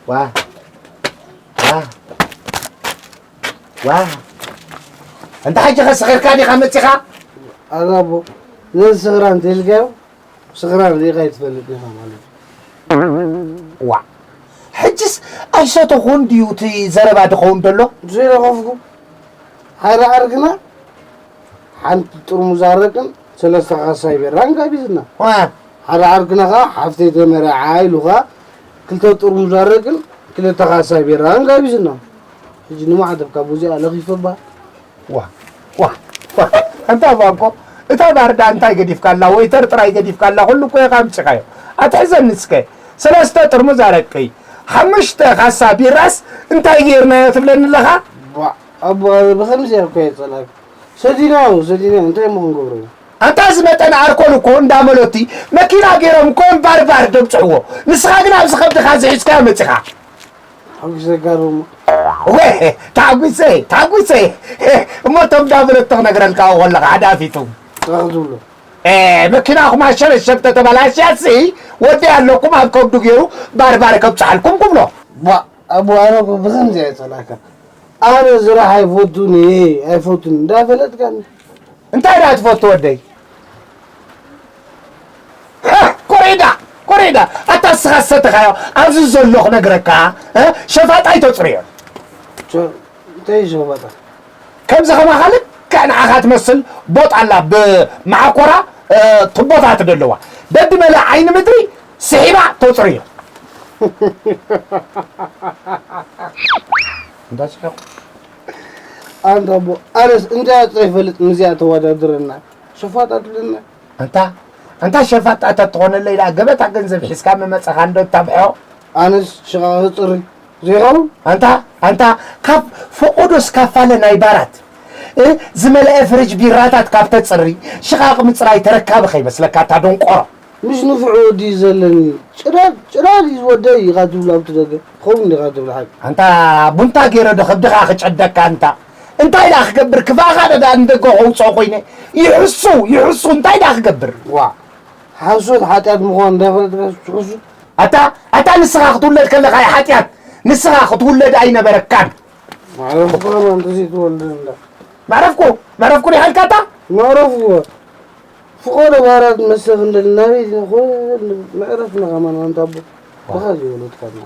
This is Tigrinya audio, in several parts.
ዋ ዋ ዋ፣ እንተ ሕጂ ኸ ስኺርካ ዲኻ መጺኻ? ኣረ ኣቦ፣ ነዚ ስኽራን እንተኢልካዮ፣ ስኽራን ርኢኻ ኣይትፈልጥን ኢኻ ማለት እዩ። ዋ፣ ሕጅስ ኣይሰተኹን ድዩ እቲ ዘረባ ድኸውን ደሎ? ዘይረኸፍኩ። ሓደ ዓርክና ሓንቲ ጥርሙዝ ኣረቅን ሰለስተ ካሳ ቢራን ጋቢዝና። ዋ። ሓደ ዓርክና ኸዓ ሓፍተይ ተመርዓ ኢሉ ኸዓ ክልተ ጥርሙዝ ኣረቅን ክልተ ካሳ ቢራን ጋቢዝና። ሕጂ ንማዕተብ ካብ እዚኣ ለኺፈ እባ። ዋ፣ ዋ፣ ዋ። ኣንታ ባንኮ፣ እታ ባርዳ እንታይ ገዲፍካላ? ወይተር ጥራይ ገዲፍካላ? ኩሉ እኮ ኢኻ ኣምጺኻዮ። ኣትሕዘኒ እስከ። ሰለስተ ጥርሙዝ ኣረቂ፣ ሓሙሽተ ካሳ ቢራስ እንታይ ገይርናዮ ትብለኒ ኣለኻ? ዋ፣ ኣቦ፣ ብኸምዚ እኮ የጸላእካ። ሰዲናዮ፣ ሰዲናዮ፣ እንታይ እሞ ክንገብሮ ኢና? ኣንታ እዚ መጠን ኣርኮል እኮ እንዳ መሎቲ መኪና ገይሮም እኮ እዮም ባርባር ደብጽሕዎ። ንስኻ ግን ኣብዚ ከብድኻ ዝሒዝካዮ መጺኻ። ሓጒሰካ ዶ እሞ? ወ-፣ ታጒሰ፣ ታጒሰ። እሞ እቶም እንዳ መሎቲ ክነግረልካ ከለኻ ሓደ ኣፊቱ። ጥራሕ ትብሎ። ኤ፣ መኪናኹም ኣሸበሸብ ተተበላሽያሲ፣ ወዲ ኣለኩም ኣብ ከብዱ ገይሩ ባርባር ከብጽሓልኩም ክብሎ። ባ-፣ ኣቦ፣ ኣነ እኮ ብኸምዚ እየ ጸላእካ። ኣነ ዝራሕ ኣይፈቱን እየ፣ ኣይፈቱን እንዳፈለጥካኒ። እንታይ ደኣ ትፈቱ ወደይ? ሃ፣ ኮሪዳ፣ ኮሪዳ። ኣታ እስኻ ዝሰተኻዮ ኣብዚ ዘሎ ክነግረካ፣ እ? ሸፋጣይ ተጽርዮ። ሸ-፣ እንታይ ሸፋጣ? ከምዚ ከማኻ ልክዕ ንዓኻ ትመስል ቦጥ ኣላ ብመዓኮራ፣ እ፣ ቱቦታት ደለዋ። ደድመለ ዓይኒ ምድሪ ስሒባ ተጽርዮ። እንዳስሕቕ። ኣንታ ኣቦ፣ ኣነስ እንታይ ኣጽረ ይፈልጥ ምስዚኣ ተወዳድረና? ሸፋጣ ትብለና? ኣንታ፣ ኣንታ ሸፋጣ ተትኾነለይ ደኣ ገበታ ገንዘብ ሒዝካ ምመጻኻ እንዶ እታብሖ። ኣነስ ሽቓቕ ጽሪ ዘይኸውን? ኣንታ፣ ኣንታ ካብ ፈቖዶ ስካፋለ ናይ ባራት፣ እ፣ ዝመልአ ፍሪጅ ቢራታት ካብ ተጽሪ፣ ሽቓቕ ምጽራይ ተረካቢ ከይመስለካ እታ ደንቆሮ። ምሽ ንፉዕ ወዲ እዩ ዘለኒ። ጭዳድ፣ ጭዳድ እዩ ወደይ ኢኻ ትብሎ ኣብቲ ደገ። ከምኡ እንዲኻ ትብል ሓቂ። ኣንታ ቡንታ ገይረ ዶ ከብድኻ ክጨደካ ኣንታ? እንታይ ደኣ ክገብር? ክፋእኻ ዶ ደኣ ንደገ ከውፅኦ ኮይነ? ይሕሱ፣ ይሕሱ፣ እንታይ ደኣ ክገብር? ዋ፣ ሓሶት ሓጢኣት ምዃኑ እንዳፈለጥካ ትሕሱ? ኣታ፣ ኣታ ንስኻ ክትውለድ ከለኻ እዩ ሓጢኣት። ንስኻ ክትውለድ ኣይነበረካን። መዕረፍኩ ከማን ተዘይትወልድ እንዳ። መዕረፍኩ፣ መዕረፍኩ ዲኻ ኢልካ ኣታ? መዕረፍኩ። ፍቖዶ ባራት መስተ ክንደሊ ናበይ ኢና? ኮ-፣ መዕረፍና ከማን ኣንታ ኣቦ። ብኻ ዘይወለድካና።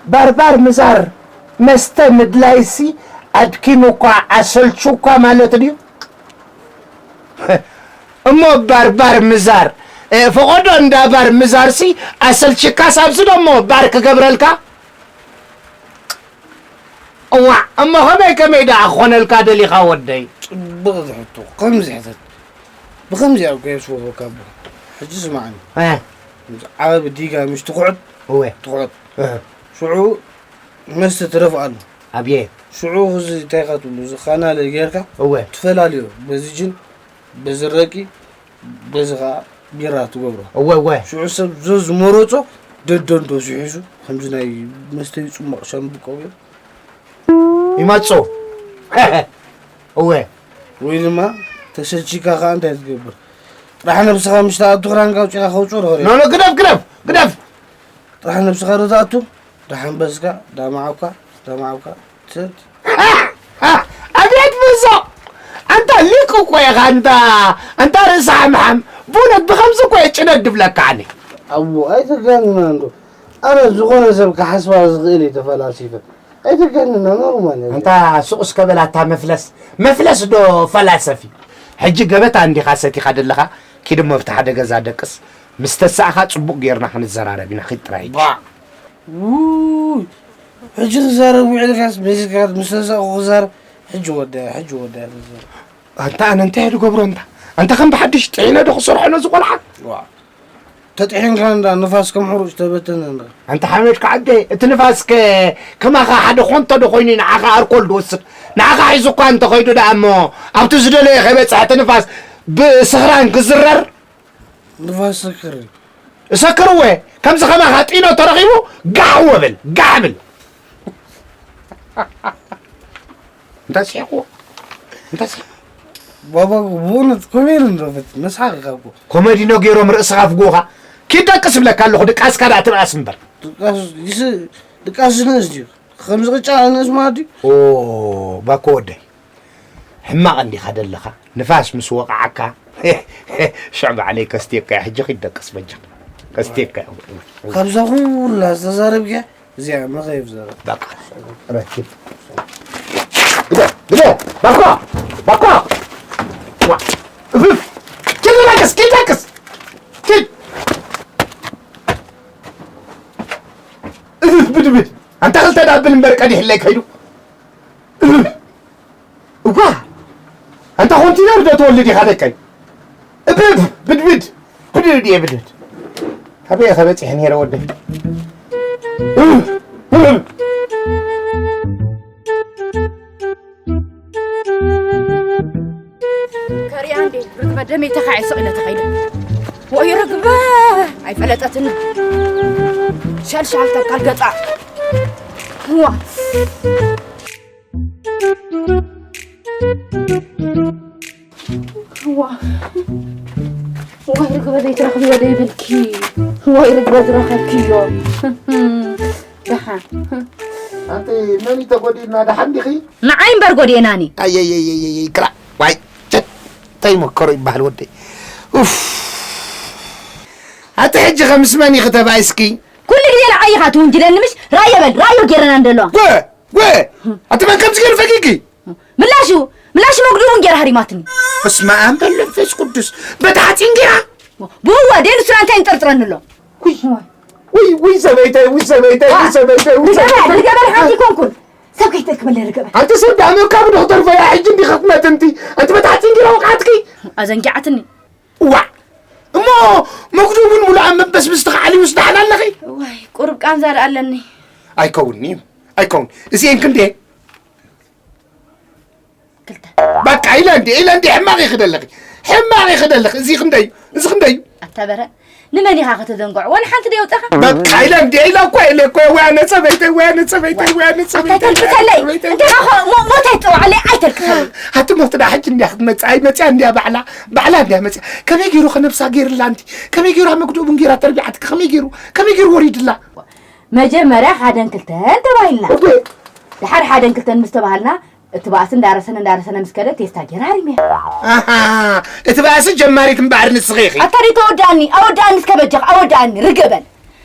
ባርባር ምዛር መስተ ምድላይሲ ኣድኪሙኳ ኣሰልቹኳ ማለት ድዩ? እሞ ባርባር ምዛር፣ እ፣ ፈቖዶ እንዳ ባር ምዛርሲ ኣሰልችካስ ኣብዚ ዶ እሞ ባር ክገብረልካ? እዋዕ፣ እሞ ኸመይ ከመይ ደኣ ክኾነልካ ደሊኻ ወደይ? ጽቡቕ ዝሕቶ፣ ከምዚ ሕተት። ብኸምዚ ኣብ ከየስወፈካ እሞ። ሕጂ ስማዕኒ። እ። ምስ ዓቢ ዲጋ ምሽ ትኹዕት፣ እወ። ትኹዕት። እህ። ሽዑ መስተ ትረፍ ኣሎ። ኣብየ። ሽዑ እዚ እንታይ ኢኻ ትብሉ፣ እዚ ኻናለ ጌርካ እወ። ትፈላልዮ። በዚ ጅን፣ በዚ ረቂ፣ በዚ ኸዓ ቢራ ትገብሮ። እወ፣ እወ። ሽዑ ሰብ ዘዝመረጾ ደደንዶ ዝሒዙ፣ ከምዚ ናይ መስተዪ ጽሟቕ ሻምብቆ ገይሩ። ይመጹ። እወ። ወይ ድማ ተሰልቺካ ኸዓ እንታይ ትገብር? ጥራሕ ነብስኻ ምሽ ትኣቱ ክዳንካ ኣውጺኻ ከውጽኦ ዶ ኸሪድ? ኖ፣ ኖ፣ ግደፍ፣ ግደፍ፣ ግደፍ። ጥራሕ ነብስኻ ዶ ትኣቱ? ደሓን በስካ፣ ዳማዓውካ፣ ዳማዓውካ፣ ትሰቲ። ኣቤት ብዞ! ኣንታ ሊቅ እኮ ኢኻ፣ ኣንታ፣ ኣንታ ርእሲ ሓምሓም። ብእውነት ብኸምዚ እኮ እየ ጭነድ ድብለካ ኣነ። ኣቦ፣ ኣይተጋንና እንዶ። ኣነ ዝኾነ ሰብ ክሓስባ ዝኽእል እየ ተፈላሲፈ። ኣይተጋንና፣ ኖርማል እየ። ኣንታ ሱቕ እስከ በል ኣታ መፍለስ። መፍለስ ዶ ፈላሰፊ? ሕጂ ገበታ እንዲኻ ሰቲኻ ደለኻ? ኪድ እሞ ኣብቲ ሓደ ገዛ ደቅስ። ምስ ተሳእኻ ጽቡቕ ጌርና ክንዘራረብ ኢና፣ ኪድ ጥራይ። ባ-፣ ውይ፣ ሕጂ ክዛረብ ውዒልካስ መሲልካ ምስ ተሳእኹ ክዛረብ? ሕጂ ወዳያ፣ ሕጂ ወዳያ ተዛረብ። ኣንታ ኣነ እንታይ እየ ዝገብሮ እንታ? ኣንታ ከም ብሓድሽ ጥዒነ ዶ ክሰርሖ ነዚ ቆልዓ? ዋ፣ ተጥሒንካ እንዳ ንፋስ ከም ሕሩጭ ተበተነ እንዳ። ኣንታ ሓመድካ ዓደይ፣ እቲ ንፋስከ ከማኻ ሓደ ኾንቶ ዶ ኮይኑ ንዓኻ ኣርኮል ዝወስድ? ንዓኻ ሒዙ እኳ እንተኸይዱ ደኣ እሞ ኣብቲ ዝደለዮ ከይበጽሐ እቲ ንፋስ ብስኽራን ክዝረር? ንፋስ ሰክር እዩ። እሰክርዎ እየ። ከምዚ ከማኻ ጢኖ ተረኺቡ ጋዕ ወብል፣ ጋዕ ብል። እንታይ ስሒቕዎ? እንታይ ስሒቕ? ባባ፣ ብእውነት ኮሜዲ እንዶ ፈት-፣ መስሓቕ ኢኻ እኮ። ኮሜዲ ዶ ገይሮም ርእስኻ ፍግውኻ? ኪድ ደቅስ እብለካ ኣለኹ፣ ድቃስካ ደኣ ትብኣስ እምበር። ድቃስ ድቃስ ንእስ ድዩ? ከምዚ ቅጫ ንእስ ማለት ድዩ? ኦ፣ ባኮ ወደይ፣ ሕማቕ እንዲኻ ደለኻ። ንፋስ ምስ ወቕዓካ፣ ሽዕ ባዕለይ ከስትየካ እየ። ሕጂ ኺድ ደቅስ በጃ። ከስትየካ እየ። ካብዛ ኩላ ዝተዛረብክያ፣ እዚኣ መኸይፍ ዘረብ። በቃ፣ ረኪብ። ግደ፣ ግደ፣ ባኮ፣ ባኮ። ዋ፣ እፍፍ። ኪድ ደቅስ፣ ኪድ ደቅስ። ኪድ። እፍፍ፣ ብድብድ። ኣንታ ክልተ ዳብል እምበር ቀዲሕለይ ከይዱ። እፍፍ። እኳ፣ ኣንታ ኮንቲነር ዶ ትወልድ ኢኻ ደቀይ? እብብ፣ ብድብድ፣ ብድብድ እየ ብድብድ። ኣበይ ኢኸ በጺሐ ነይረ ወደይ? እብ፣ እብ። ከሪያ እንዴ፣ ርግበ ደመይ ተኻዒ ስቕ ኢለ ተኸይደ። ወይ ርግበ፣ ኣይፈለጠትን። ሸልሻል ተካል ገጻ። ዋ። ዋ። ወይ ርግበ ዘይትረኽብዮ ዘይብልኪ። ወይ ርግበ ዝረኸብክዮ። ደሓን። ኣንቲ መን እዩ ተጎዲእና? ደሓን ዲኺ? ንዓይ እምበር ጎዲእናኒ። ኣየየየየየ፣ ክላ-፣ ዋይ፣ ቸት፣ እንታይ መከሮ ይበሃል ወደይ? ኡፍ። ኣቲ ሕጂ ኸ ምስ መን ኢኺ ተባኢስኪ? ኩሉ ግዜ ንዓይ ኢኻ ትውንጅለኒ ምሽ? ራእዮ በል፣ ራእዮ ጌረና እንደለዋ። ወ-፣ ወ-፣ ኣቲ መን ከምዚ ገይሩ ፈጊጊ? ምላሹ፣ ምላሹ መጉድኡ እውን ጌራ ሃሪማትኒ። በስመ ኣብ በል መንፈስ ቅዱስ። በታ ሓፂን ጌራ? ብእዋ፣ ደይ ንሱራ እንታይ ንጠርጥረኒ ኣሎ? ውይ፣ ውይ፣ ውይ፣ ሰበይተይ፣ ውይ፣ ሰበይተይ፣ ውይ፣ ሰበይተይ፣ ውይ፣ ንገበል፣ ሰበይተይ። ንገበል ሓንቲ ይኮንኩን። ሰብ ከይትእክበለይ ርገበል። ኣንቲ ሰብ ዳእመካ ብዶክተር ፈያ ሕጂ እንዲኻ ክትመትንቲ። ኣንቲ በታ ሓፂን ጌራ ወቕዓትኪ? ኣዘንጊዓትኒ። እዋዕ! እሞ መጉዱ እውን ሙሉእ ኣብ መበስብስ ተኻዕልዩስ ደሓን ኣለኺ? እዋይ፣ ቁሩብ ቃንዛ ደኣ ኣለኒ። ኣይከውን'ዩ፣ ኣይከውን። እዚኤን ክንደየን? ክልተ። በቃ፣ ኢለ እንዴ፣ ኢለ እንዴ፣ ሕማቕ ይኽደለኺ። ሕማቕ ይኽደለኺ። እዚ ክንደዩ? እዚ ክንደዩ? ኣታ በረ፣ ንመን ኢኻ ከተዘንግዖ? ወላ ሓንቲ ደየውጻኻ? በቃ፣ ኢለ እንዴ፣ ኢለ እኮ፣ ኢለ እኮ፣ ወይ ኣነ ጸበይተይ፣ ወይ ኣነ ጸበይተይ፣ ወይ ኣነ ጸበይተይ፣ ኣታ ተልክተለይ። ወይ ኣነ ጸበይተይ። እንታይ ሞ-፣ ሞ-፣ ሞት ኣይትጸውዓለይ፣ ኣይተልክተለይ። ኣቲ ሞት ደኣ ሕጂ እንድያ ክትመጽእ፣ ኣይመጽያ እንድያ ባዕላ፣ ባዕላ እንድያ መጽያ። ከመይ ገይሩ ከ ነብሳ ገይርላ ኣንቲ? ከመይ ገይሩ ኣብ መግድኡ ቡን ገይራ ተርቢዓትካ? ከመይ ገይሩ? ከመይ ገይሩ ወሪድላ? መጀመርያ ሓደን ክልተን ተባሂልና። እወ። ድሓር ሓደን ክልተን ምስ ተባሃልና፣ እቲ ባእሲ እንዳረሰነ፣ እንዳረሰነ ምስ ከደ፣ ቴስታ ገይረ ሃሪመያ። ኣሃ፣ እቲ ባእሲ ጀማሪት እምበኣር ንስኺ ኢኺ። ኣታ ደይ ተወድኣኒ፣ ኣወድኣኒ እስከ በጃኻ፣ ኣወድኣኒ፣ ርግእ በል።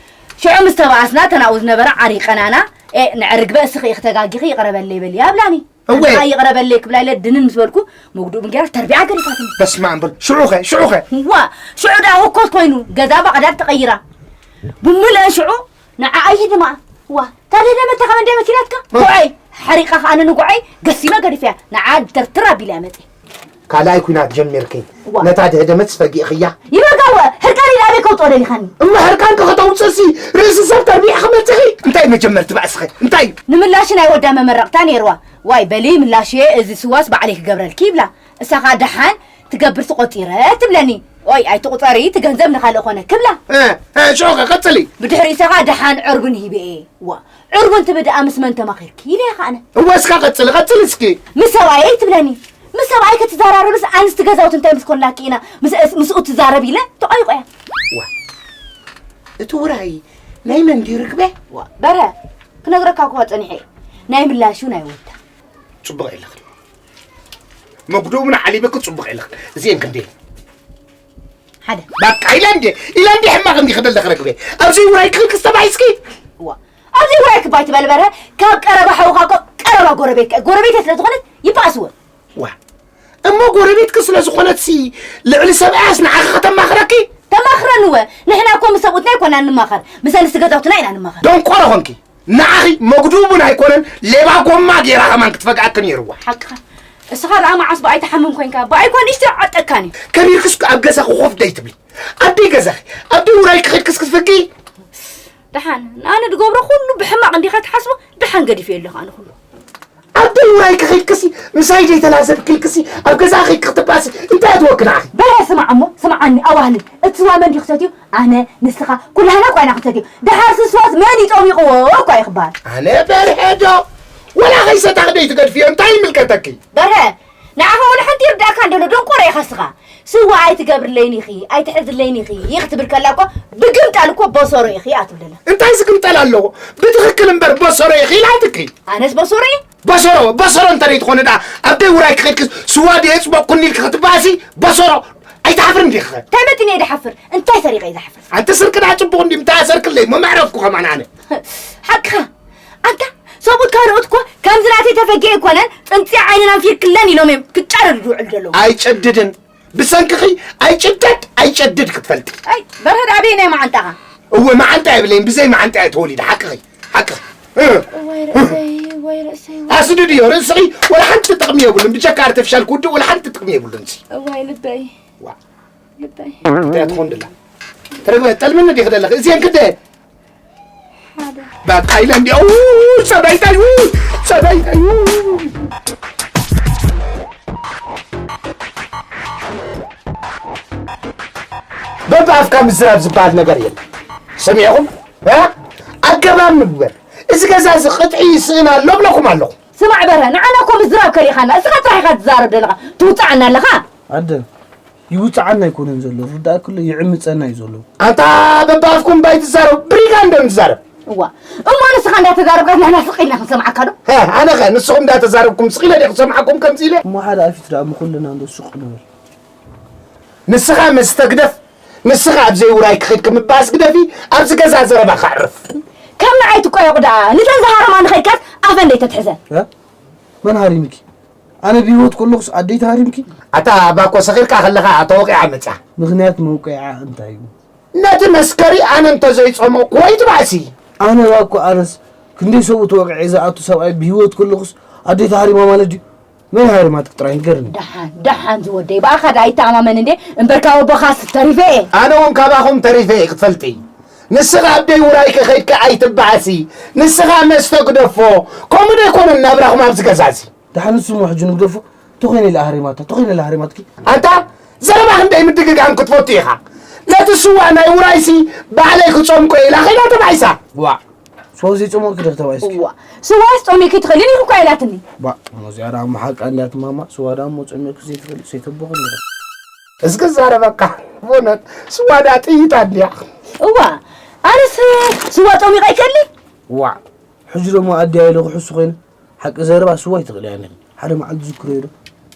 ሽዑ ምስ ተባኣስና፣ እተን ኣብኡ ዝነበራ ዓሪቀናና፣ ኤ፣ ንዕርግበ እስኺ ኢኺ ተጋጊኺ፣ ይቕረ በለይ በልያ ኣብላኒ። እወ። ኣንታ ይቕረ በለይ ክብላ ኢለ ድንን ምስ በልኩ፣ መጉድኡ ቡን ገይራ ተርቢዓ ገዲፋትኒ። በስመ ኣብ በል። ሽዑኸ? ሽዑኸ? ዋ፣ ሽዑ ደኣ ህኮት ኮይኑ፣ ገዛ ባቕዳድ ተቐይራ። ብምልአን ሽዑ ንዓኣ ይህድማ። ዋ፣ ታዲያ ደመታ ከመ እንደ መኪናትካ? እ። ጉዓይ፣ ሓሪቓ ከኣ ንጉዓይ ገሲመ ገዲፈያ። ንዓ ደርትር ኣቢለ እያ መጽየ። ካልኣይ ኲናት ጀሚርኪ። ዋ። ነታ ድህደመት ፈጊእኽያ? ይበጋወ፣ ሕርቃን ኢለ ኣበይ ከውጽኦ ደሊኻኒ? እሞ ሕርቃንኪ ከተውጽእሲ ርእሲ ሰብ ተርቢዕኺ መጺኺ? እንታይ መጀመርቲ ባእስኺ? እንታይ እዩ? ንምላሽ ናይ ወዳ መመረቕታ ነይርዋ። ዋይ በሊ ምላሽየ፣ እዚ ስዋስ ባዕለይ ክገብረልኪ ይብላ። እሳ ኸኣ ደሓን ትገብር ትቆጺረ ትብለኒ። ኦይ ኣይትቑጸሪ፣ እቲ ገንዘብ ንኻልእ ኾነ ክብላ። እ፣ እ፣ ሽዑ ኸ ቀጽሊ። ብድሕሪኡ እሳ ኸኣ ደሓን ዕርቡን ሂበ እየ። ዋ፣ ዕርቡን ትብል ደኣ ምስ መን ተማኺርኪ ኢለ እየ ኸኣ ኣነ። እወ እስካ ቀጽሊ፣ ቀጽሊ እስኪ። ምስ ሰብኣየይ ትብለኒ። ምስ ሰብኣይ ክትዘራረብስ ኣንስቲ ገዛውቲ እንታይ ምስ ኮንናኪ ኢና ምስ፣ ምስኡ ትዛረብ ኢለ ተቖይቆ እያ። ዋ፣ እቲ ውራይ ናይ መን ድዩ ርግበ? ዋ፣ በረ፣ ክነግረካ እኳ ጸኒሐ እየ። ናይ ምላሹ ናይ ወዳ። ጽቡቕ ኢልኺ። መጉድኡ ውን ዓሊበኪ ጽቡቕ ኢልኺ። እዚኤን ክንደይ? ሓደ። በቃ ኢለ እንዴ፣ ኢለ እንዴ ሕማቕ እንዲኺ ደለኺ ረግበ። ኣብዚ ውራይ ክኽልክስ ተባሂስኪ? ዋ፣ ኣብዚ ውራይ ክባይ ትበል በረ፣ ካብ ቀረባ ሓውኻ እኮ ቀረባ ጎረቤትካ፣ ጎረቤተይ ስለ ዝኾነት ይባእስዎ። ዋ፣ እሞ ጎረቤትኪ ስለ ዝኾነትሲ ልዕሊ ሰብኣያስ ንዓኺ ከተማኽረኪ? ተማኽረኒ ወ፣ ንሕና እኮ ምስ ሰብኡትና ኣይኮናን ንማኸር፣ ምስ ኣንስቲ ገዛውትና ኢና ንማኸር። ደንቆሮ ኾንኪ። ንዓኺ መጉድኡ ቡን ኣይኮነን፣ ሌባ ጎማ ጌራ ኸማን ክትፈግኣክን ነይርዋ። ሓቅኻ። እስኻ ደኣ መዓስ ብኣይ ትሓምም ኮንካ? ብኣይ እኳ ንእሽተይ ዓጠካኒ። ከቢርክስ ኣብ ገዛኺ ኮፍ ደይትብሊ። ኣብ ደይ ገዛኺ፣ ኣብ ደይ ውራይኪ ኸድክስ ክትፈግኢ? ደሓን፣ ኣነ ዝገብሮ ኩሉ ብሕማቕ እንዲኻ ትሓስቦ? ደሓን ገዲፈዮ ኣለኹ ኣነ ኩሉ። ኣብ ደይ ውራይኪ ኸድክሲ፣ ምሳይ ደይ ተላዘብኪ ኢልክሲ፣ ኣብ ገዛኺ ክትባእሲ፣ እንታይ ኣትወኪ ንዓኺ? በለ ስማዕ እሞ፣ ስምዓኒ፣ ኣዋህልል። እቲ ስዋ መን ድዩ ክሰትዮ? ኣነ፣ ንስኻ፣ ኩላህና እኳ ኢና ክንሰትዮ። ደሓር ስስዋስ መን እዩ ጠሚቕዎ እኳ እዩ ክበሃል። ኣነ በርሀ ዶ? ወላ ከይሰታኺ ደይ ትገድፍዮ፣ እንታይ ይምልከተኪ? በርሀ፣ ንዓኻ ወላ ሓንቲ ይርድኣካ እንዶ ኣሎ፣ ደንቆሮ ኢኻ እስኻ። ስዋ ኣይትገብርለይን ኢኺ፣ ኣይትሕዝለይን ኢኺ፣ ይኽ ትብል ከላ እኮ ብግምጣል እኮ በሰሮ ኢኺ እያ ትብለላ። እንታይ ዝግምጠል ኣለዎ? ብትኽክል እምበር በሰሮ ኢኺ ኢላትኪ። ኣነስ በሰሮ እየ? በሰሮ፣ በሰሮ እንተ ደይትኾነ ደኣ ኣብ ደይ ውራይ ክኸድኪ ስዋ ድየ የጽበቕኩኒ ኢልኪ ክትበኣሲ በሰሮ ኣይትሓፍርን ዲኺ? እንታይ መጢነ እየ ድሓፍር? እንታይ ሰሪቐ እየ ዝሓፍር? ኣንቲ ስርቂ ደኣ ጽቡቕ እንድዩ፣ እንታይ ኣሰርክለይ? መማዕረፍኩ ከማን ኣነ። ሓቅኻ። ኣንታ ሰብኡት ካልኦት እኮ ከምዚ ናተይ ተፈጊኤ ኣይኮነን፣ ጥንጺ ዓይንን ኣንፊርክለን ኢሎም እዮም ክጫረዱ ዝውዕሉ ዘለዉ። ኣይጨድድን። ብሰንክኺ ኣይጭደድ ኣይጨድድ ክትፈልጢ። ኣይ፣ በርሀ ደኣ ኣበየናይ መዓንጣኻ? እወ፣ መዓንጣ የብለይን፣ ብዘይ መዓንጣ እየ ተወሊደ። ሓቅኺ፣ ሓቅኺ። እ፣ እዋይ ርእሰይ፣ እዋይ ርእሰይ፣ እዋይ። ኣስድድዮ፣ ርእስኺ ወላ ሓንቲ ጥቕሚ የብሉን። ብጀካ ኣርቲፊሻል ክውድእ ወላ ሓንቲ ጥቕሚ የብሉን። እዋይ ልበይ። ዋ። እንታይ ትኾን ድላ? ትረግበ፣ ጠልምኒ ዲኺ ደለኺ? እዚአን ክደ? ሓደ። በቃ ኢለ እንዲ፣ ኡ፣ ሰበይተይ፣ ኡ፣ ሰበይተይ፣ ኡ። በብኣፍካ ምዝራብ ዝበሃል ነገር የለን። ሰሚዕኹም? እ? ኣገባብ ንግበር። እዚ ገዛ እዚ ቅጥዒ ይስእን ኣሎ እብለኹም ኣለኹ። ስማዕ በረ፣ ንዓና እኮ ምዝራብ ከሊኻና፣ እስኻ ጥራሕ ኢኻ ትዛረብ ዘለኻ፣ ትውጽዓና ኣለኻ። ኣደ፣ ይውጽዓና ኣይኮነን ዘሎ፣ ዝርዳእክሎ ይዕምጸና እዩ ዘሎ። ኣንታ በብኣፍኩም እባ ኣይትዛረቡ፣ ብሪጋ እንዶ ንዛረብ። እዋ፣ እሞ ንስኻ እንዳተዛረብካ ንሕና ስቕ ኢልና ክንሰምዓካ ዶ? ሀ፣ ኣነኸ ንስኹም እንዳተዛረብኩም ስቕ ኢለ ድየ ክሰምዓኩም ከምዚ ኢለ? እሞ ሓደ ኣፊት ደኣ እሞ ኩልና እንዶ ስቕ ንበል። ንስኻ መስተ ግደፍ፣ ንስኻ ኣብ ዘይውራይ ክኸድኪ ምባስ ግደፊ፣ ኣብዚ ገዛ ዘረባኻ ኣዕርፍ። ከም ንዓይ ትቆየቑ ደኣ፣ ንተን ዝሃረማ ንኸድካስ ኣፈን ደይተትሕዘን። እ? መን ሃሪምኪ? ኣነ ብህይወት ከለኹስ ኣደይ ተሃሪምኪ? ኣታ ባኮ ሰኺርካ ከለኻ ተወቂዓ መጽያ። ምኽንያት መውቀዒዓ እንታይ እዩ? ነቲ መስከሪ ኣነ እንተዘይጸመቕኩ ወይ ትባእሲ። ኣነ ባኮ ኣነስ ክንደይ ሰብኡ ተወቂዐ ዝኣቱ ሰብኣይ ብህይወት ከለኹስ ኣደይ ተሃሪማ ማለት ድዩ? መን ሃሪማትክ ጥራይ ንገርኒ። ደሓን፣ ደሓን ዝወደይ፣ ብኣኻ ደኣ ኣይተኣማመን እንዴ፣ እምበር ካብ ኣቦኻስ ተሪፈ እየ። ኣነ እውን ካባኹም ተሪፈ እየ ክትፈልጢ። ንስኻ ኣብ ደይ ውራይከ ኸይድካ ኣይትበኣሲ። ንስኻ መስተ ግደፎ። ከምኡ ዶ ኣይኮነን ናብራኹም ኣብዚ ገዛ እዚ? ደሓን ንሱ እሞ ሕጂ ንግደፎ። ተኾይነ ኢላ ሃሪማታ፣ ተኾይነ ኢላ ሃሪማትኪ። ኣንታ ዘረባ ክንደይ ምድግጋም ክትፈቱ ኢኻ። ነቲ ስዋ ናይ ውራይሲ ባዕለይ ክጸምቆ ኢላ ኸይዳ ተባኢሳ። ዋእ። ስዋ ዘይጸሞቕኪ ዶ ክተባይ እስኪ? እዋ፣ ስዋስ ጸሚእኪ ትኽእሊ ኢልኪ እኳ ኢላትኒ። ባ፣ እሞ እዚኣ ደኣ እሞ ሓቃ እንድያ ትማማ፣ ስዋ ደኣ እሞ ጸሚእኪ ዘይትፈልጥ ሰይተቦኺ እንዲኺ። እስኪ ዛረበካ፣ ብእውነት ስዋ ደኣ ጥይት ኣድልያ። እዋ፣ ኣነስ ስዋ ጸሚቐ ኣይክእሊ። ዋ፣ ሕጂ ደሞ ኣድያ ኢለ ክሕሱ ኮይነ፣ ሓቂ ዘረባ ስዋ ኣይትኽእልያን ኢኺ። ሓደ መዓልቲ ዝክረዮ ዶ?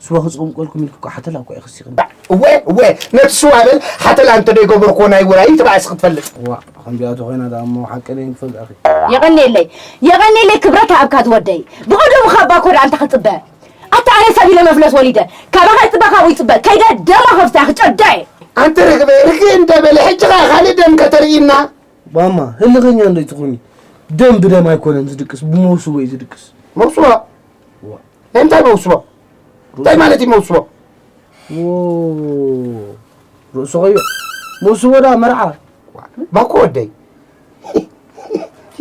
ስዋ ክጸምቀልኩም ኢልኪ እኮ ሓተላ እኮ ኢኺ ወሲኽኒ። እወ፣ እወ፣ ነቲ ስዋ በል ሓተላ እንተ ደይገበርኩዎ ናይ ውራይ ትባእሲ ክትፈልጥ። ዋ፣ ከምዚኣ ተኾይና ደኣ እሞ ሓቂ ደይ ንፈልጥ ኣኺ። የቐንየለይ፣ የቐንየለይ ክብረት ሃብካ ዝወደይ። ብቐደሙ ካብ ባኮ ደኣ እንታይ ክጽበ? ኣታ ኣነ ሰብ ኢለ መፍለስ ወሊደ። ካባኻ ይጽበ፣ ካብኡ ይጽበ። ከይደ ደማ ከፍታ ክጨዳ እየ። ኣንቲ ርግበ፣ ርግእ እንደ በለ ሕጂ ኸኣ ካልእ ደም ከተርእይና? ማማ፣ ህልኸኛ እንዶ ትኾኒ። ደም ብደም ኣይኮነን ዝድቅስ፣ ብመውስቦ እዩ ዝድቅስ። መውስቦ? ዋ። ናይ እንታይ መውስቦ? እንታይ ማለት እዩ መውስቦ? ዎ፣ ርእሱ ኸዮ። መውስቦ ደኣ መርዓ። ባኮ ወደይ።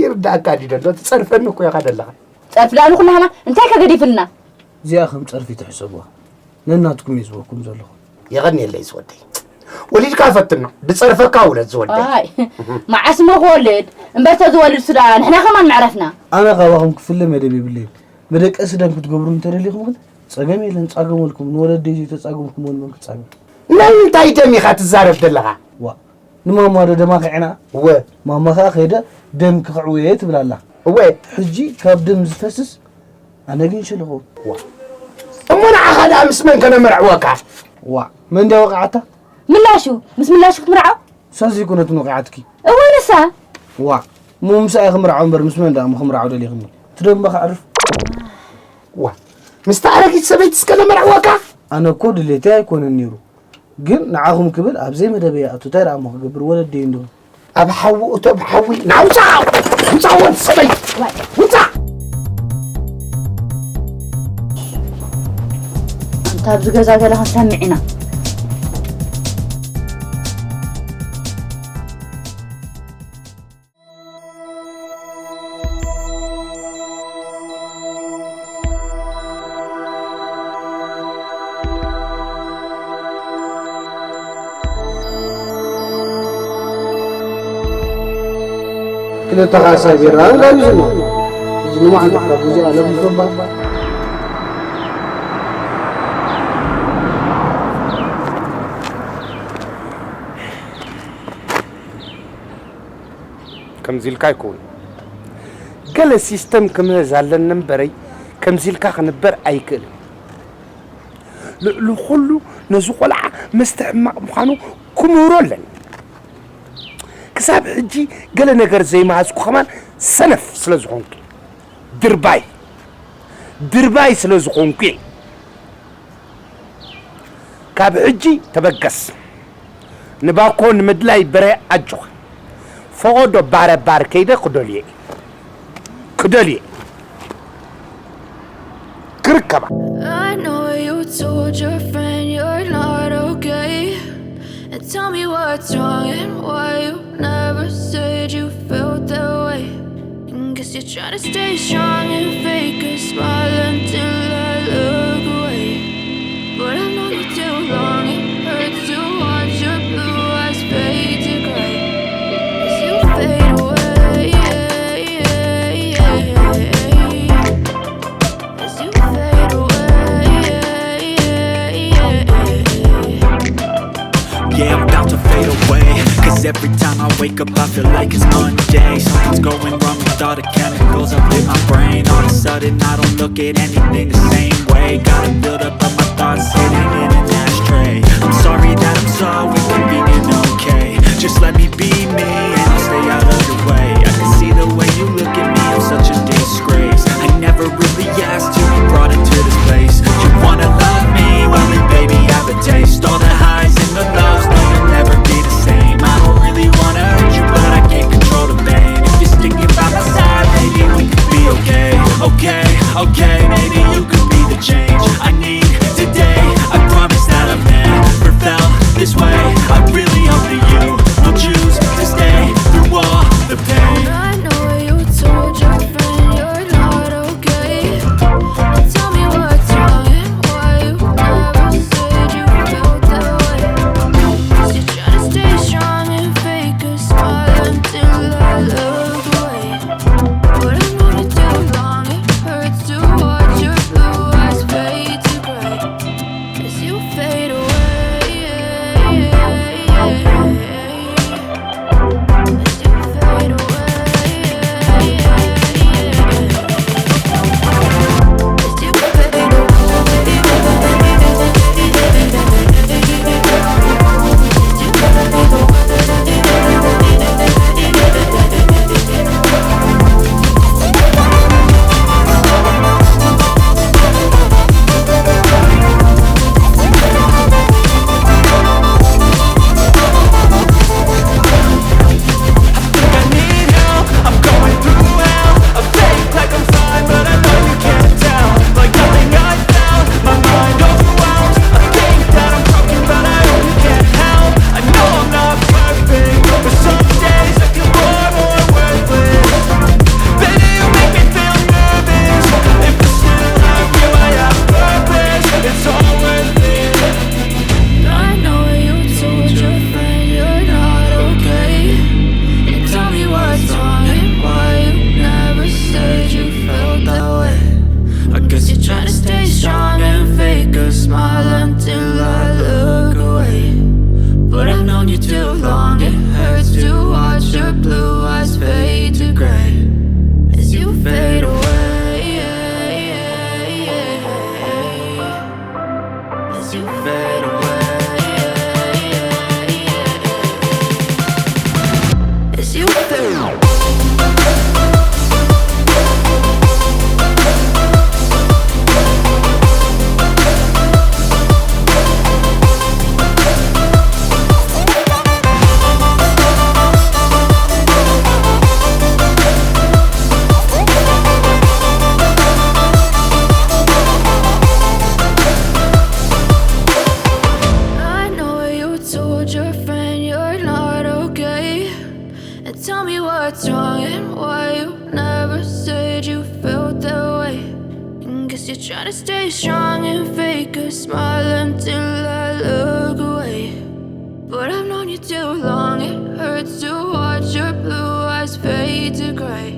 ይርዳእካ ድዩ ደሎ? ትጸርፈኒ እኮ ኢኻ ደለኻ። ጸርፊ ደኣ ንኹላህና እንታይ ከገዲፍልና? እዚኣ ከም ጸርፊ ትሕሰብዋ። ነናትኩም እየ ዝበኩም ዘለኹ። የቐንየለይ ዝወደይ። ወሊድካ ፈትኖ፣ ድጸርፈካ ውለድ ዝወደይ። ኣይ፣ መዓስ እሞ ክወልድ? እምበር ተዝወልድ ሱ ደኣ ንሕና ከማን መዕረፍና። ኣነ ካባኹም ክፍለ መደብ የብለይን። መደቀሲ ደም ክትገብሩ እንተደሊኹም ግን ጸገም የለን፣ ጻገመልኩም። ንወለደይ ዘይተጻገምኩምወን መን ክጻገም? ናይ ምንታይ ደም ኢኻ ትዛረብ ዘለኻ? ዋ፣ ንማማ ዶ ደማ ኺዕና? እወ። ማማ ኸኣ ከይደ ደም ክኽዕው እየ ትብል ኣላ። እወ። ሕጂ ካብ ደም ዝፈስስ ኣነ ግን ሸለኹ። ዋ። እሞ ንዓኻ ደኣ ምስ መን ከነመርዕወካ? ዋ፣ መን ድያ ወቕዓታ? ምላሹ፣ ምስ ምላሹ ክትምርዓው? እሳ ዘይኮነትን ወቒዓትኪ። እወ፣ ንሳ። ዋ፣ እሞ ምስኣ እየ ክምርዓው እምበር ምስ መን ደኣ እሞ ክምርዓው ደሊኽኒ? እቲ ደም እባ ከዕርፍ። ዋ፣ ምስታ ኣረጊት ሰበይቲ እስከ ነመርዕወካ? ኣነ እኮ ድሌተይ ኣይኮነን ነይሩ። ግን ንዓኹም ክብል ኣብ ዘይመደበይ ይኣቱ፣ እንታይ ደኣ እሞ ክገብር ወለደይ እንዶ። ኣብ ሓዊ እቶ ብሓዊ ናውፃ! ውፃ ወድ ሰበይ! ውፃ! ኣንታ ኣብዚ ገዛ ዘለኻ ሰምዕና። ክልተ ካሳ ቢራ ጋቢዙና። እዚ ንማዕድ ካብ እዚኣ ለቢሶባ። ከምዚ ኢልካ ኣይኮን። ገለ ሲስተም ክምህዝ ኣለኒ እምበረይ፣ ከምዚ ኢልካ ክንበር ኣይክእልን። ልዕሊ ኩሉ ነዚ ቆልዓ መስተ ሕማቕ ምዃኑ ክምህሮ ኣለኒ። ክሳብ ሕጂ ገለ ነገር ዘይመሃዝኩ ከማን ሰነፍ ስለ ዝኾንኩ፣ ድርባይ፣ ድርባይ ስለ ዝኾንኩ እየ። ካብ ሕጂ ተበገስ። ንባኮ ንምድላይ በረ ኣጆኻ። ፈቐዶ ባረ ባር ከይደ ክደልዮ እየ። ክደልዮ እየ። ክርከባ። I know you told your friend you're not okay. And tell me what's wrong and why you never said you felt that way. And guess you're trying to stay strong and fake a smile until I look away. But I've known you too long, it hurts to watch your blue eyes fade to gray as you fade away. As you fade away. Yeah, I'm about to fade away. Cause every time I wake up, I feel like it's Monday. Something's going wrong with all the chemicals up in my brain. All of a sudden, I don't look at anything the same way. Got a build up of my thoughts sitting in an ashtray. I'm sorry that I'm so inconvenient, okay? Just let me be me and I'll stay out of your way. I can see the way you look at me, I'm such a disgrace. I never really asked to be brought into this place. You wanna love me? Well, then, baby, have a taste. All the highs and the lows, no, you'll never be the same. I don't really wanna hurt you, but I can't control the pain. If you're sticking by my side, maybe we could be okay. Okay, okay, maybe you could be the change I need today. I promise that I've never felt this way. I really hope that you will choose to stay through all the pain. I know you told your friend you're not okay. And tell me what's wrong and why you never said you felt that way. Cause you're trying to stay strong and fake a smile until I look away. But I know you're too long, it hurts to watch your blue eyes fade to gray as you fade away. As you fade away. As you fade away. I know you told your friend you're not okay. And tell me what's wrong and why you never said you felt that way. I guess you're trying to stay strong and fake a smile until I look away. But I've known you too long, it hurts to watch your blue eyes fade to gray as you fade away. As you fade away. As you fade away. I know you told your friend you're not okay. And tell me what's wrong and why you never said you felt that way. And guess you're trying to stay strong and fake a smile until I look away. But I've known you too long, it hurts to watch your blue eyes fade to gray.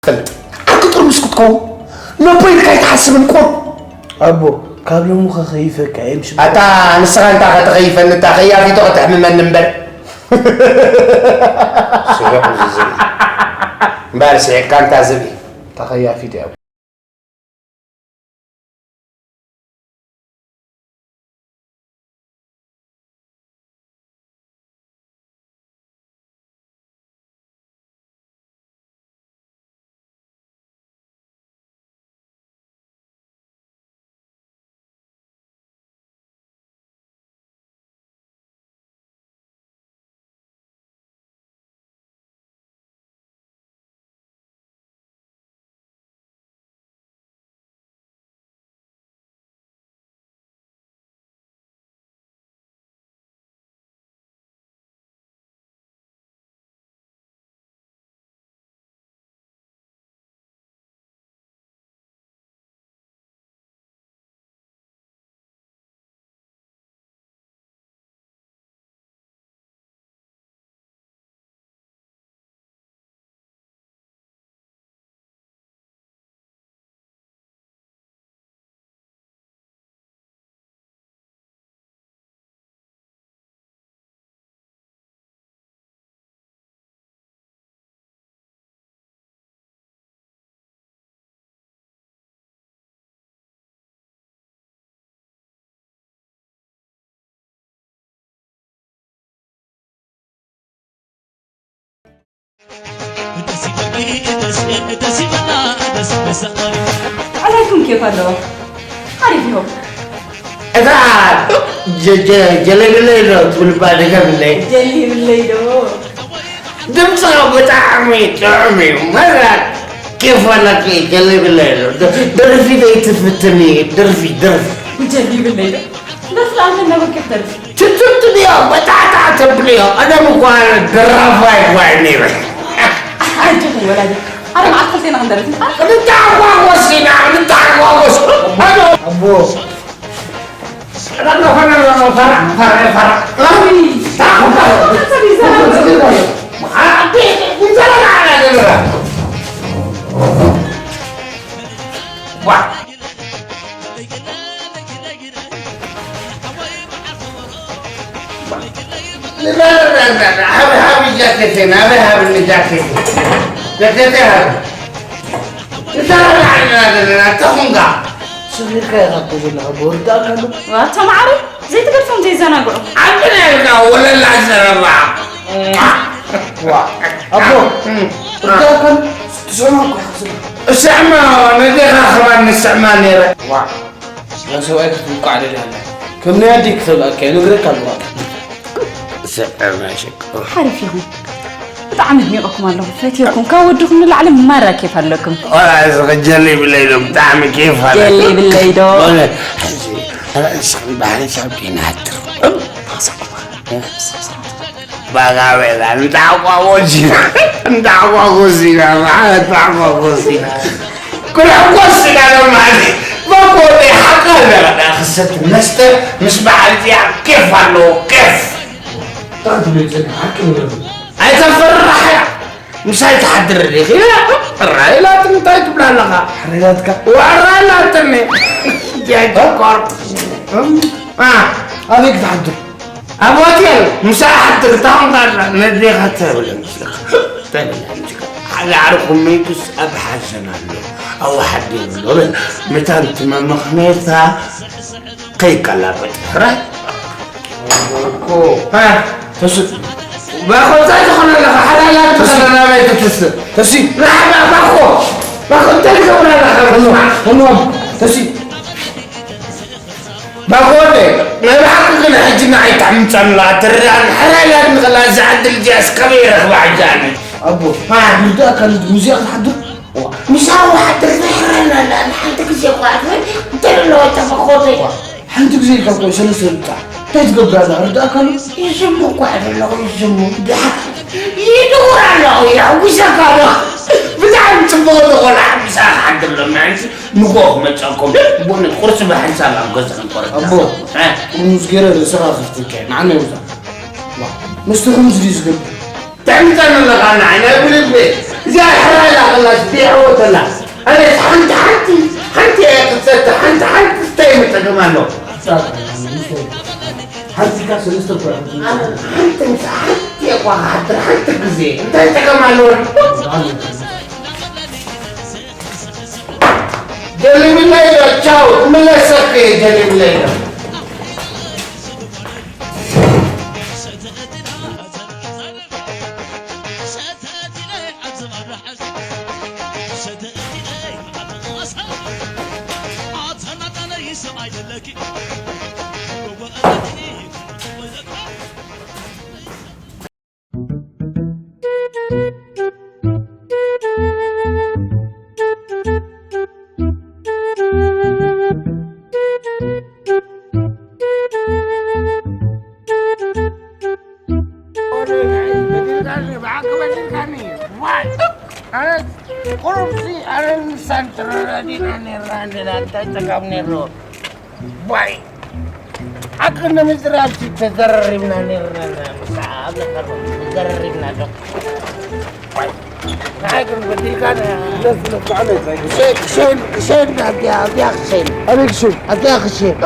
ፈልጥ። ዓርኪ ጥርሙስ ክትከውን ነቦይ ኢልካ ኣይትሓስብን ቁር። ኣቦ፣ ካብ ሎሚ ከኸይፈካ እየ፣ ምሽ ኣታ ንስኻ እንታ ከተኸይፈኒ፣ እታ ከያፊቶ ከተሕምመኒ እምበር። ስሑቕ እዚ ዝብኢ። እምበር ስሒቕካ እንታ ዝብኢ። እታ ከያፊት እያ። ኣላይኩም ኬፍ ኣለዎ ሓሪፍ ይሆ እታ ጀለብለይ ዶ ትብል እባ ድገምለይ። ጀሊብለይ ዶ ድምፅኻ ብጣዕሚ ጥዑም እዩ መራት ኬፍ ኣለኪ ጀለብለይ ዶ ደርፊ ዘይትፍትኒ ደርፊ ደርፊ ጀሊብለይ ዶ ደርፊ ኣንተ ነበርክ ደርፊ ትትብትብዮ በጣዕጣዕ ተብልዮ ቀደም እኳ ደራፋይ እኳ ነይረ ኣጆኹም ወላዲ ሓደ መዓልቲ ክልቴና ክንደርፍ ንተሓጓጎስ ኢና ንተሓጓጎስ ኣቦ ሃቢ ሃቢ ጃኬቴ ናበይ ሃብኒ ጃኬቴ ጃኬቴ ሃቢ ንተረዳዕና ዘለና ተኹንካ ሰሚርካ ኢኻ እኮ ዘለኻ ብወርዳእካ ኣሎ ዋ ተማዕረ ዘይትገድፎም ዘይዘናግዑ ዓቢ ናይልካ ወለላ ዘረባ ዋ ኣቦ እርዳእካን ትስዕማ እኮ ኢኻ ዘለኻ እስዕማ ነዴኻ ከማን ንስዕማ ነይረ ዋ እዛ ሰብኣይ ክትውቃዕ ደልያ ኣላ ከም ናይ ኣደይ ክተብልኣካ እየ ነግረካ ኣለኹ ስዕር ናይ ሸቅሮ ሓሪፍ ኢኹም ብጣዕሚ ኣድኒቐኩም ኣለኹ ፈትየኩም ካብ ወድኹም ንላዕሊ ማራ ኬፍ ኣለኩም ቆልዓ እዚ ኸጀሊ ይብለይ ዶ ብጣዕሚ ኬፍ ኣለ ጀሊ ይብለይ ዶ ሕዚ ኣነእስኽን ባህሪ ሰብ ዲናትር ባጋቤላ ንታዕቋቦ ዚና ንታዕቋቦ ዚና ንታዕቋቦ ዚና ክልሕጎስ ስጋሎ ማለት በጎ ወደይ ሓቃ ኣለና ክሰት መስተ ምስ በዓል እዚኣ ኬፍ ኣለዎ ኬፍ ኣይተፈርሕ እያ ምሳይ ትሓድር ዲኺ ራይላት እንታይ ትብላ ኣለኻ ራይላትካ ራይላትኒ ጀኮር ኣበይ ክትሓድር ኣብ ሆቴል ምሳይ ሓድር ታኹም ነዴኻ ተብለ ተብለ ሓደ ዓርኹም መይቱስ ኣብ ሓዘን ኣሎ ኣዋሓዲ የብሎ በል መታን ትመምኽኔታ ከይቀላበጥ ሕራይ ተስእ ባኮ እንታይ ዝኾነ ኣለኻ ሓላላት ተስእ ናበይ ትትስእ ተስእ ናሕና ባኮ ባኮ እንታይ ትገብር ኣለኻ ተስእ ባኮ ናይ ብሓቂ ግን ሕጂ ንዓይ ተዕምፀላ ትርዳእኒ ሕራይ ላድኒ ከላ እዛ ዕድል እዚኣስ ከመይ ይረኽባ ሕጂ ኣነ ኣቦ ይርዳእካ ሙዚቃ ትሓድር ምሳዊ ሓድር ዘሕረና ኣላ ሓንቲ ግዜ እኳ ኣትበል እንተለለወ ተፈኾተይ ሓንቲ ግዜ ኢልካ እኮ ሰለስተ ደቂቃ እንታይ ትገብር ኣላ ርዳእካ ኣሎ ይስሙ እኳ ኣለኹ ይስሙ ድሓ ይድውር ኣለኹ የሕጉሰካ ኣሎ ብጣዕሚ ፅቡቅ ዝኾነ ሓቢሳ ክሓድር ኣሎ ምዕንሲ ንጎ ክመፀኩም ቡነት ቁርሲ ብሓንሳብ ኣብ ገዛ ክንቆረብ ኣቦ ጥርሙዝ ገይረ ርእስኻ ከፍትልካ እየ ንዓና ይውፃ መስተ ከምዚ ድዩ ዝገብር ተዕምፀኒ ኣለኻ ንዓይ ናይ ብልቢ እዚኣ ሕራይ ኢላ ኣላ፣ ስቢዕዎ ተላ። ኣነስ ሓንቲ፣ ሓንቲ፣ ሓንቲ እየ ክሰቲ፣ ሓንቲ፣ ሓንቲ ስታይ መጸገም ኣሎ። ሓንቲ እኳ ሰለስተ እኳ። ኣነ ሓንቲ ምስ ሓንቲ እኳ ክሓድር ሓንቲ ግዜ እንታይ ጸገም ኣለዎ? ጀሊብለይ ዶ? ቻው፣ ክምለሰኪ እየ፣ ጀሊብለይ ዶ? ቁሩብሲ ኣነ ንሳን ተረዳዲእና ነርና እንዲና፣ እንታይ ጸገም ነርዎ? ዋይ፣ ኣብ ቅድሚ ምዝራብሲ ተዘራሪብና ነርና ኢና፣ ምሳኣ ኣብ ነኸርቦ ተዘራሪብና ዶ? ዋይ፣ ንዓይ ግን በዲልካ ነ-፣ ክሸይን፣ ክሸይን፣ ኣብዚኣ፣ ኣብዚኣ ክሸይን። ኣበይ ክሸይን? ኣብዚኣ ክሸይን።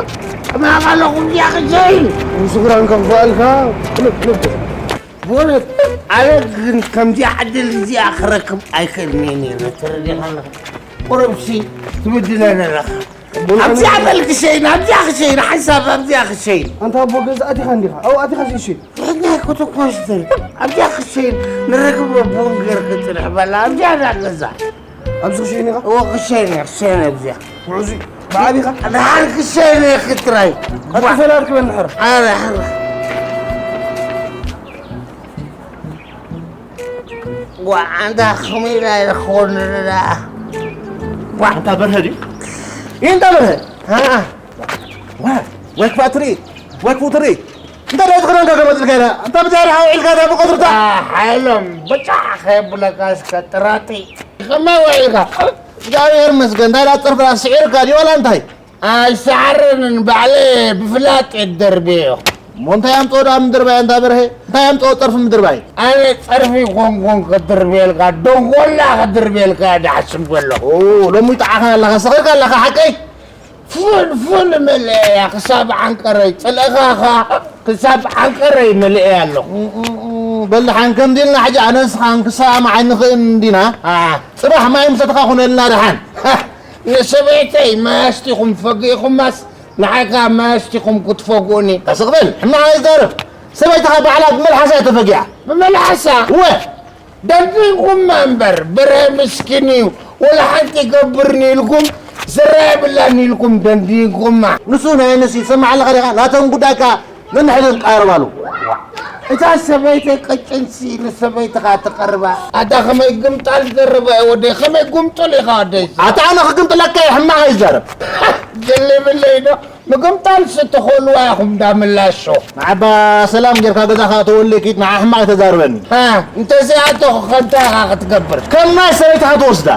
ማኻ ኣለኹ፣ ኣብዚኣ ክሸይን። ምስጉራን ከም ፋልካ፣ ክልብ፣ ክልብ። ብእውነት፣ ኣነ ግን ከምዚኣ ዕድል እዚኣ ክረክብ ኣይክእልን እየ ነይረ። ተረዲኻ ኣለኻ? ቁሩብሲ ትብድለኒ ኣለኻ። ኣብዚኣ በል ክሸይን፣ ኣብዚኣ ክሸይን፣ ሓንሳብ ኣብዚኣ ክሸይን። ኣንታ ኣቦ ገዛ ኣቲኻ እንዲኻ? ኣብኡ ኣቲኻ ዘይሸይን? ሕና ክትኮስተን። ኣብዚኣ ክሸይን፣ ንረክብ ቡን ገይር ክጽንሕ በላ። ኣብዚኣ ዳ ገዛ። ኣብዚ ክሸይን ኢኻ? እወ፣ ክሸይን እየ፣ ክሸይን እየ ኣብዚኣ። ውዕዙ፣ ብዓቢኻ? ደሓር ክሸይን እየ ክትራይ። ኣቲ ፈላር ክበል ንሕር። ኣረ፣ ኣረ። ጓ፣ ኣንታ ኸመይ ኢላ ኢለ ክኾን ደኣ? ጓ። ኣንታ በርሀ ድዩ? ይህ እንታ በርሀ? ኣኣ። ዋ፣ ወይ ክፋእ ትርኢ፣ ወይ ክፉእ ትርኢ። እንታይ ደኣ ዝኽደንካ ገመድ ኢልካ ኢላ? ኣንታ ብዛዕባ ሓው ኢልካ እዛ ብቐትርታ? ኣሓሎም፣ ብጫሕ ከየብለካ እስከ ጥራጢ። ከመይ ውዒልካ? እግዚኣብሔር ይመስገን። እንታይ ደኣ ጸርፍራ ስዒርካ ድዩ ዋላ እንታይ? ኣይሰዓረንን፣ ባዕለይ ብፍላጥ እየ ደርብየዮ። እሞ እንታይ ኣምጽኦ ደኣ ምድርባይ ኣንታ በርሀ? እንታይ ኣምጽኦ ጸርፊ ምድርባይ? ኣነ ጸርፊ ኮንኩን ክድርብየልካ፣ ደንጎላ ክድርብየልካ እየ ድሓስብ ዘለኹ። ኦ፣ ሎሚ ጠዓኻ ኣለኻ፣ ሰኺርካ ኣለኻ ሓቀይ? ፉል፣ ፉል መሊአ እያ ክሳብ ዓንቀረይ፣ ጽልእኻ ኸኣ ክሳብ ዓንቀረይ መሊአ ኣለኹ። እ፣ እ፣ እ፣ በል ደሓን ከምዚ ኢልና ሕጂ ኣነን ንስኻን ክሰማማዕ ኣይንኽእልን እንዲና? ኣ። ጽባሕ ማይ ምሰትኻ ኩነልና ደሓን። ንሰበይተይ ማይ ኣስቲኹም ፈጊእኹማስ፣ ንዓይ ከኣ ማይ ኣስቲኹም ክትፈግኡኒ። ቀስ ክበል፣ ሕማቕ ኣይዛረብ። ሰበይትኻ ባዕላ ብመልሓሳ እያ ተፈጊኣ። ብመልሓሳ? እወ። ደንዲንኩማ እምበር፣ ብረ ምስኪን እዩ፣ ወላ ሓንቲ ይገብርኒ ኢልኩም፣ ዝረአ የብላን ኢልኩም ደንዲንኩማ። ንሱ ናይ ኣነስ ይሰማዕ ኣለኻ ዲኻ? ናቶም ጉዳይ ከኣ ነንሕድን ቀርባሉ። እታ ሰበይተይ ቅጭንሲ ንሰበይትኻ ትቐርባ። ኣታ ከመይ ግምጣል ዘረባ እዩ ወደይ፣ ከመይ ጉምጡል ኢኻ ወደይ። ኣታ ኣነ ክግምጥለካ እየ፣ ሕማቕ ኣይዛረብ። ጀሊብለይ ዶ፣ ምግምጣልሲ ትኽእልዋ ኢኹም ዳ ምላሾ። ንዓባ ሰላም ጌርካ ገዛኻ እተወለይ ኪድ ንዓ ሕማቕ ተዛርበኒ። ሃ፣ እንተዘይኣተኹ ከ እንታይ ኢኻ ክትገብር? ከም ናይ ሰበይትኻ ትወስዳ።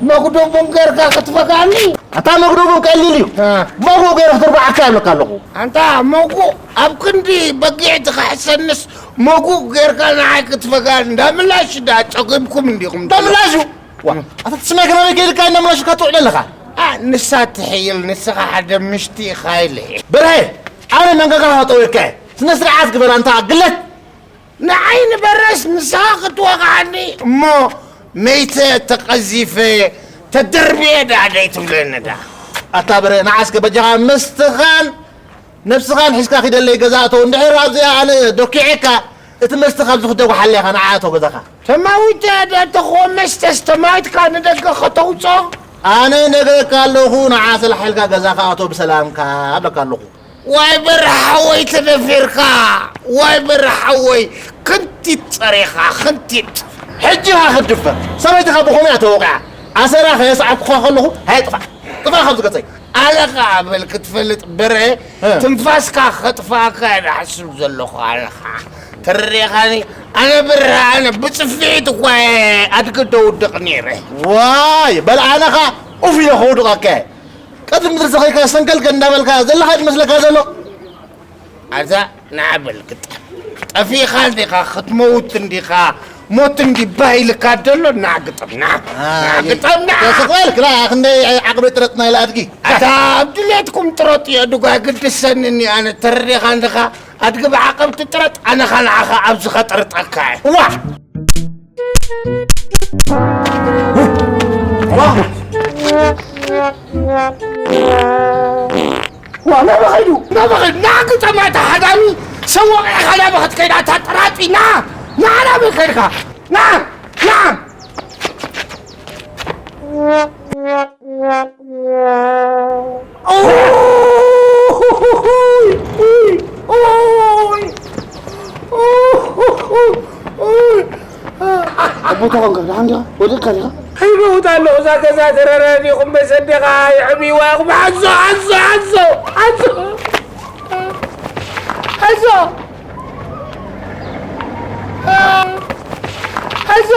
መጉዶ ቡን ጌርካ ክትፈግኣኒ? ኣታ መጉዶ ቡን ቀሊል እዩ። እ። መጉእ ገይረ ክትርብዓካ ይብለካ ኣለኹ። ኣንታ መጉእ ኣብ ክንዲ በጊዕ ትኽሕሰንስ መጉእ ጌርካ ንዓይ ክትፈግኣኒ? እንዳ ምላሽ እንዳ ጸጊብኩም እንዲኹም እንዳ ምላሽ እዩ። ዋ፣ ኣታ ትስማይ ከመይ ገይርካ እንዳ ምላሽ ኢልካ ትውዕል ኣለኻ? ኣ፣ ንሳ ትሕይል፣ ንስኻ ሓደ ምሽቲ ኢኻ ኢለ። በርሀ፣ ኣነ መንጋጋኻ ጠዊርካ እየ። ስነ ስርዓት ግበር ኣንታ ግለት። ንዓይ ንበረስ ንስኻ ክትወቕዓኒ እሞ መይተ ተቐዚፈ ተደርብየ ደኣ ደይትብለኒ ደኣ። ኣታ በረ ንዓስከ በጃኻ መስተኻን ነብስኻን ሒዝካ ኪደለይ ገዛ እቶ። እንድሕር ኣብዚኣ ኣነ ዶኪዐካ እቲ መስተ ካብዚ ክደጉሓለይ ኢኻ ንዓ እቶ ገዛኻ። ተማዊተ ደኣ ተኾ መስተስ ተማዊትካ ንደገ ከተውፅኦ? ኣነ ነግረካ ኣለኹ ንዓ ስላሕ ኢልካ ገዛኻ እቶ ብሰላምካ እብለካ ኣለኹ። ዋይ በርሓወይ ተደፊርካ፣ ዋይ በርሓወይ ክንቲት ጸሪኻ፣ ክንቲት። ሕጂ ኢኻ ክትድፈር። ሰበይትኻ ብኸምኡ እያ ተወቒዓ። ኣሰራ ከየስዓብኩኻ ከለኹ፣ ሃይ ጥፋእ። ጥፋእ ካብዚ ገጸይ። ኣነ ኸኣ በል ክትፈልጥ በርሀ፣ እ። ትንፋስካ ከጥፍኣካ እየ ዝሓስብ ዘለኹ ኣነ ኸኣ። ተረዲእኻኒ? ኣነ በርሀ፣ ኣነ ብጽፍዒት እኳ እየ ኣድጊ ደውድቕ ነይረ። ዋይ፣ በል ኣነ ኸኣ ኡፍ ኢለ ከውድቐካ እየ። ቀትሪ ምድሪ ሰኺርካ ሰንከልከል እንዳበልካ ዘለኻ ድመስለካ ዘሎ? ኣዛ ንዓ በል ግጣም። ጠፊእኻ እንዲኻ፣ ክትመውት እንዲኻ፣ ሞት እንዲ ባህ ኢልካ ደሎ፣ ና ግጠምና። ና ግጠምና። ተስቕ በል ክላ፣ ክንደይ ዓቕሚ ጥረጥና ኢለ ኣድጊ። ኣታ ኣብ ድሌትኩም ጥረጥ እዮ፣ ድጓ ግድሰኒ ኣነ። ተረዲኻ እንድኻ ኣድጊ ብዓቐብ ትጥረጥ፣ ኣነ ኸ ንዓኻ ኣብዚ ኸጥርጠካ እየ። ዋ! ዋ! ዋ፣ ናበይ ኸይዱ? ናበይ ኸይዱ? ና ግጠማ፣ እታ ሃዳሚ ሰብ ወቒዕኻ ናበይ ኸይዳ? እታ ጥራጢ፣ ና! ና፣ ናበይ ኸይድካ? ና! ና! ኦይ! ኦይ! ኦይ! ኣቦ ተኾንካ ደሓን ዲኻ? ወዲቕካ ዲኻ? ይመውት ኣለኹ። እዛ ገዛ ተረረ ዲኹም መሰ ዲኻ? ይሕምይዋ ኢኹም። ሓዞ፣ ሓዞ፣ ሓዞ፣ ሓዞ፣ ሓዞ፣ ሓዞ።